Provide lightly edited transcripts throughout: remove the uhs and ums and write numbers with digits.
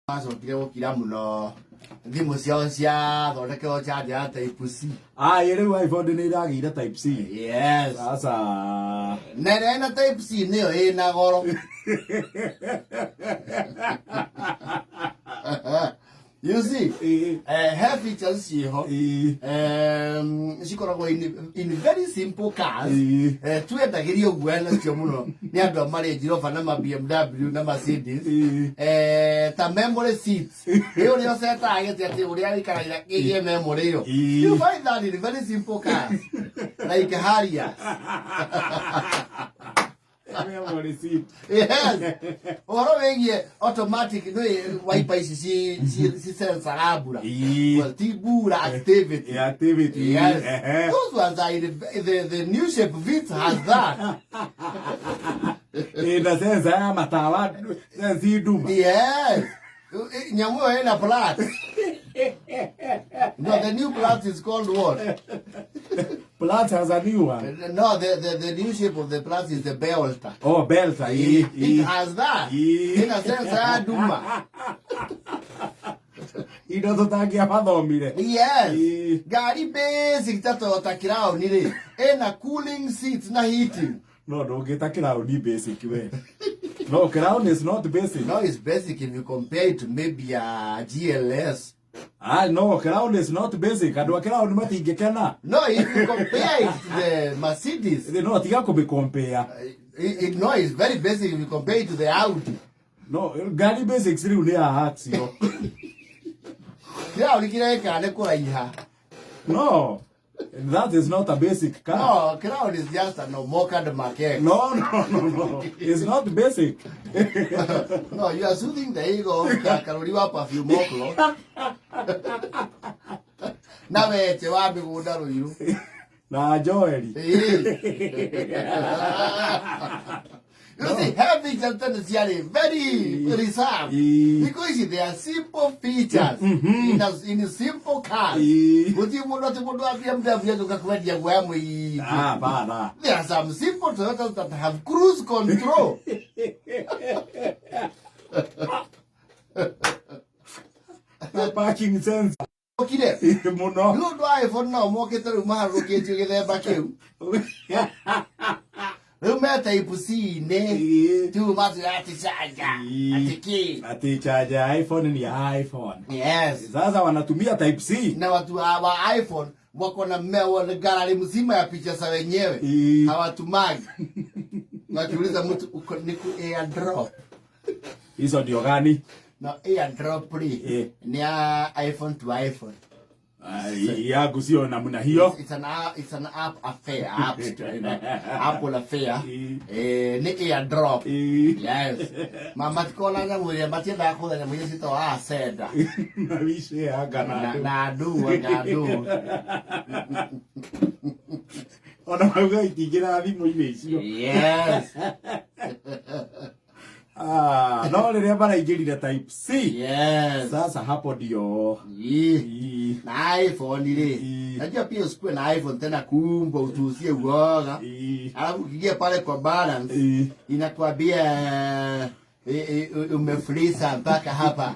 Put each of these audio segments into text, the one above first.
Macokire gũkira mũno, thimũ ciao ciathondekerwo charger ya Type C. Ah, ĩ rĩu iPhone nĩ iragĩire Type C. Yes. Sasa na ĩrĩa ĩna Type C nĩyo ĩna goro. You see, he features ciĩho cikoragwo in very simple cars. Twendagĩrio guoya nacio mũno nĩ andũ a ma Range Rover na ma BMW na Mercedes. Ta memory seats ĩ ũrĩa ũcetaga gĩtĩ atĩ ũrĩa wĩikaragĩra kĩgĩe memory ĩyo. You find that in very simple cars like Harriers. Memory seat. Yes. Ũhoro wĩgiĩ automatic nĩ wiper ici ci sensoraga mbura. Well, ti mbura, activity. Yeah, activity. Yes. Ehe. Those ones are in the new shape Vitz has that. Ĩna sensor ya matawa, sensi nduma. Yes. Nyamũ ĩyo ĩna Platz. No, the new Platz is called what? Platz has a new one. No, the new shape of the Platz is the Belta. Oh, Belta. It has that. Ĩna sensor ya nduma. Indo tũtangĩamathomire. Yes. Ngari basic ta Toyota Crown rĩ, ĩna cooling seats na heating. No ndũngĩta Crown basic we. No, Crown is not basic. No, it's basic if you compare it to maybe a GLS. Ah, no, Crown is not basic. Andũ a Crown matingĩkena. No, if you compare it to the Mercedes, No, tiga kũmĩcompare. No, it's very basic if you compare it to the Audi. No, ngari basics rĩu nĩ ya Axio. Crown kĩreka nĩ kũraiha. No, that is not a basic car. No, Crown is just a normal kind of Mark X. No, no, no, no. It's not basic. No, you are soothing the ego of Karori wa perfume o'clock. Na weche wa mĩgũnda Rũirũ. Na Joeli. You see, heavy features tene ciarĩ very reserved. Thikũ ici they are simple features in simple cars. Gũtirĩ mũndũ atĩ mũndũ wa BMW agĩũka kwendia guoya mũingĩ. Ah, bana. There are some simple Toyotas that have cruise control. Na parking sensor. Okire. Mũno. Nĩ ũndũ wa iPhone nao mokĩte rĩu maharũrũkĩtio gĩthemba kĩu. Rĩu me Type C-inĩ. Rĩu matwĩra atĩ charger. Atĩ kĩ. Ati charger ya iPhone ni ya iPhone. Yes. Sasa wanatumia Type C. Na watu wa iPhone wako na gallery mzima ya picha za wenyewe. Hawatumagi. Wakiuliza mtu uko niku AirDrop. Hizo ndio gani? No, AirDrop rĩ nĩ ya iPhone to iPhone. Ai, yangu sio namna hiyo. It's an app affair, app store, Apple affair. Nĩ AirDrop. Yes. Ma matikona nyamũ ĩrĩa matiendaga kũtha nyamũ iria ciĩtagwo Asenda. Na wice anga na Na andũ. Na andũ na andũ. Ona mauga itingĩra thimũ-inĩ icio. Yes. Ah, no rĩrĩa maraingĩrire Type C. Yes. Sasa hapo ndio. Na iPhone rĩ. Najua pia usikuwe na iPhone tena kumbwa utuuzie uoga. Alafu ukiingia pale kwa balance inakwambia umefreeza mpaka hapa.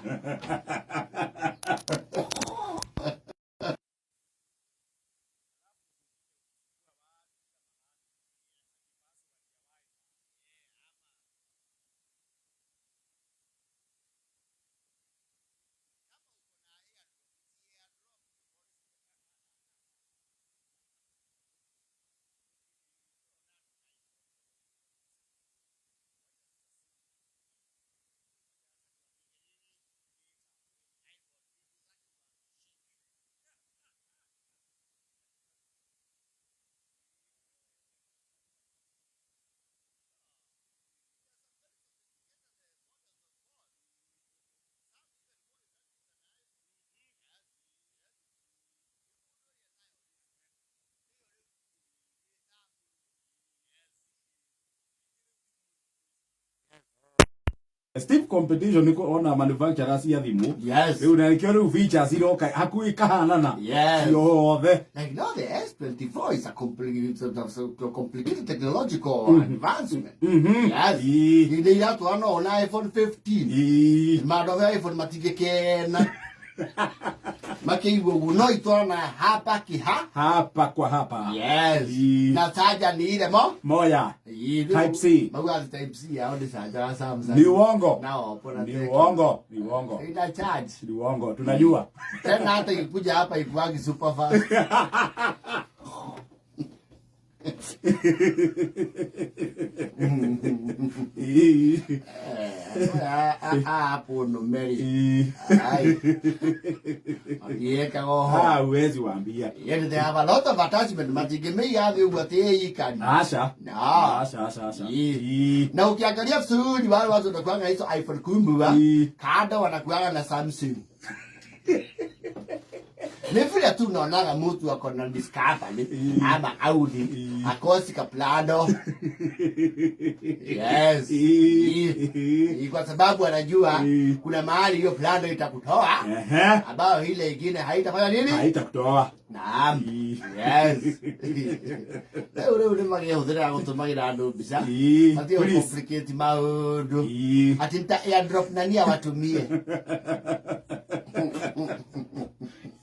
Stiff competition nĩ ona manufacturers cia thimũ. Yes. Rĩu na nĩkĩo rĩu features iroka hakuhĩ kahanana. Yes. Ciothe. Like now the S24 is a complicated technological advancement. Yes. Ii. Hĩndĩ iratwara no na iPhone 15. Ii. Mandũ a iPhone matingĩkena. Makĩigua ũguo no itwarana hapa kiha. Hapa kwa hapa. Yes. Ii. Na charger ni ile mo. Moya. Ii, Type C. Mauga ati Type C yao ni charger ya Samsung. Ni uongo. Na Oppo na Ni Tecno. uongo. Ni uongo. Ina charge. Ni uongo. Tunajua. Tena hata ikikuja hapa ikuangi super fast. Ii. Eh, hapo ndo meli. Ii. Ai. Akiweka oho. Ah, huwezi waambia. Yet they have a lot of attachment matingĩmĩiga thĩ ũguo atĩ ĩikari. Asha. No. Asha, asha, asha. Ii. Ii. Na ukiangalia vizuri wale watu wanakuanga hizo iPhone kumbwa Ii. kando wanakuanga na Samsung. Ni vile tu unaonaga mtu ako na Discovery Ii. ama Audi Ii. akosi kaplado. Yes. Ii. Ii. Kwa sababu anajua Ii. kuna mahali hiyo plado itakutoa Ehe. ambayo ile ingine haitafanya nini? Haitakutoa. Naam. Ii. Yes. Rĩu rĩu nĩ magĩhũthĩra gũtũmagĩra andũ mbica. Ii. Matige Please. complicate maũndũ. Ii. Ati nita airdrop nani awatumie.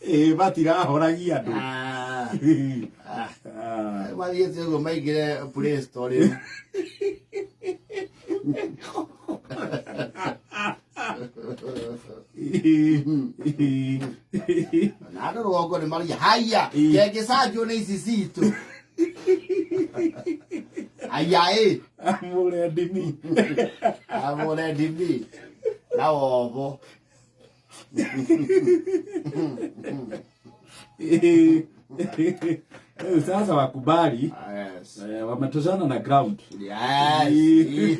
Ĩ, matirahoragia andũ. Ah. Ah. Ah. Mathiĩte ũguo maingĩre Play Store rĩu. Ii. Na andũ rũgongo nĩ maria haya Ii. kengĩcanjwo nĩ ici citũ. Haya ĩ Amũre ndimi. amũre ndimi na wobo. Ii. Rĩu sasa wakubali Yes. wametoshana na ground. Yes. Ii.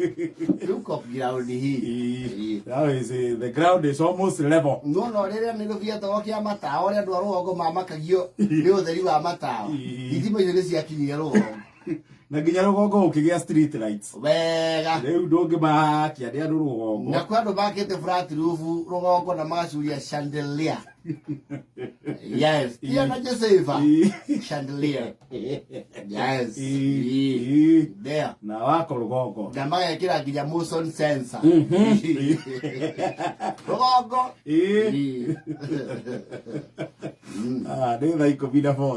Tuko ground hii. Ii. That is, the ground is almost level. No no rĩrĩa nĩ rũbiata kĩa matawa ũrĩa andũ a rũgongo mamakagio nĩ ũtheri wa matawa. Ii. Thitima icio nĩ ciakinyire rũgongo. Na nginya rũgongo gũkĩgĩa street lights. Wega. Rĩu ndũngĩmakia nĩ andũ rũgongo. Na kwa andũ makĩte flat roof rũgongo na magacuria chandelier. Yes. Tia na Josepha. Ii. Chandelier. Yes. Ii. Ii. Ii. There. Na wako rũgongo. Na magekĩra nginya motion sensor. Mhm. Rũgongo. Ii. Ii. Ah, nĩ thaa 14.